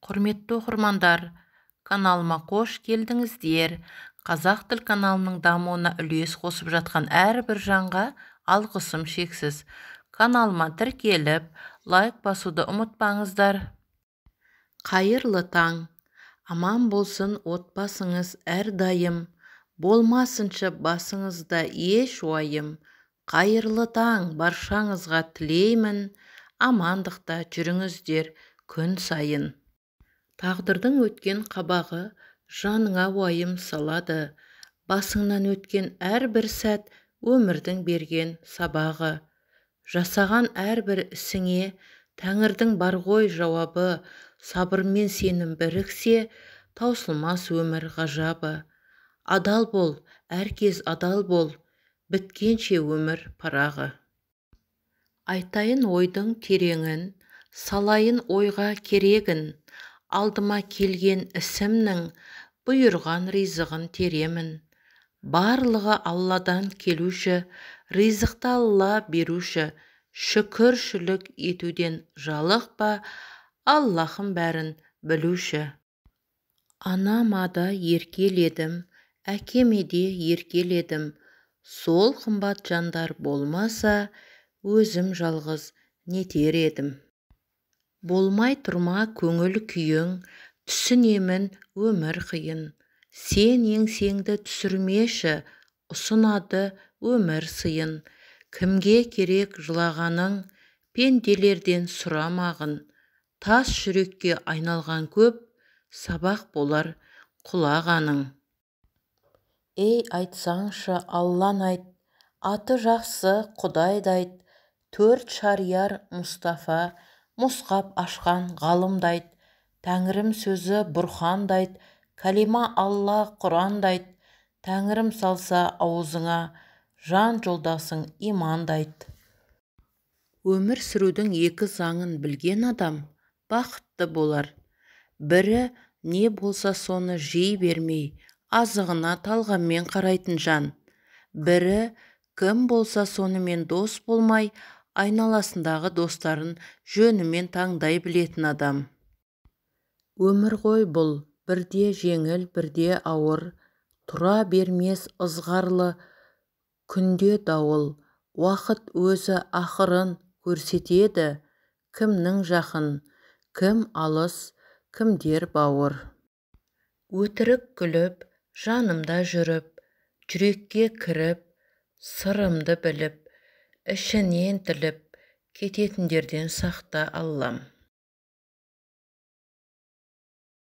Құрметті оқырмандар, каналыма қош келдіңіздер. Қазақ тіл каналының дамуына үлес қосып жатқан әрбір жанға алғысым шексіз. Каналыма тіркеліп, лайк басуды ұмытпаңыздар. Қайырлы таң! Аман болсын отбасыңыз әрдайым, болмасыншы басыңызда еш уайым. Қайырлы таң баршаңызға тілеймін, амандықта жүріңіздер күн сайын. Тағдырдың өткен қабағы жаныңа уайым салады. Басыңнан өткен әрбір сәт өмірдің берген сабағы. Жасаған әрбір ісіңе тәңірдің бар ғой жауабы. Сабырмен сенім біріксе, таусылмас өмір ғажабы. Адал бол, әркез адал бол, біткенше өмір парағы. Айтайын ойдың тереңін, салайын ойға керегін. Алдыма келген ісімнің бұйырған ризығын теремін. Барлығы Алладан келуші, ризықты Алла беруші. Шүкіршілік етуден жалықпа, Аллахым бәрін білуші. Анама да еркеледім, әкеме де еркеледім. Сол қымбат жандар болмаса, өзім жалғыз нетер едім. Болмай тұрма көңіл күйің, түсінемін өмір қиын. Сен еңсеңді түсірмеші, ұсынады өмір сыйын. Кімге керек жылағаның, пенделерден сұрамағын. Тас жүрекке айналған көп, сабақ болар құлағаның. Ей, айтсаңшы, Алланы айт, аты жақсы Құдайды айт. Төрт шариар Мұстафа, мұсқап ашқан ғалымды айт. Тәңірім сөзі бұрханды айт, кәлима Алла Құранды айт. Тәңірім салса аузыңа, жан жолдасың иманды айт. Өмір сүрудің екі заңын білген адам бақытты болар. Бірі не болса соны жей бермей, азығына талғаммен қарайтын жан. Бірі кім болса сонымен дос болмай, айналасындағы достарын жөнімен таңдай білетін адам. Өмір ғой бұл, бірде жеңіл, бірде ауыр, тұра бермес ызғарлы күнде дауыл. Уақыт өзі ақырын көрсетеді, кімнің жақын, кім алыс, кімдер бауыр. Өтірік күліп, жанымда жүріп, жүрекке кіріп, сырымды біліп, ішінен тіліп, кететіндерден сақта Аллам.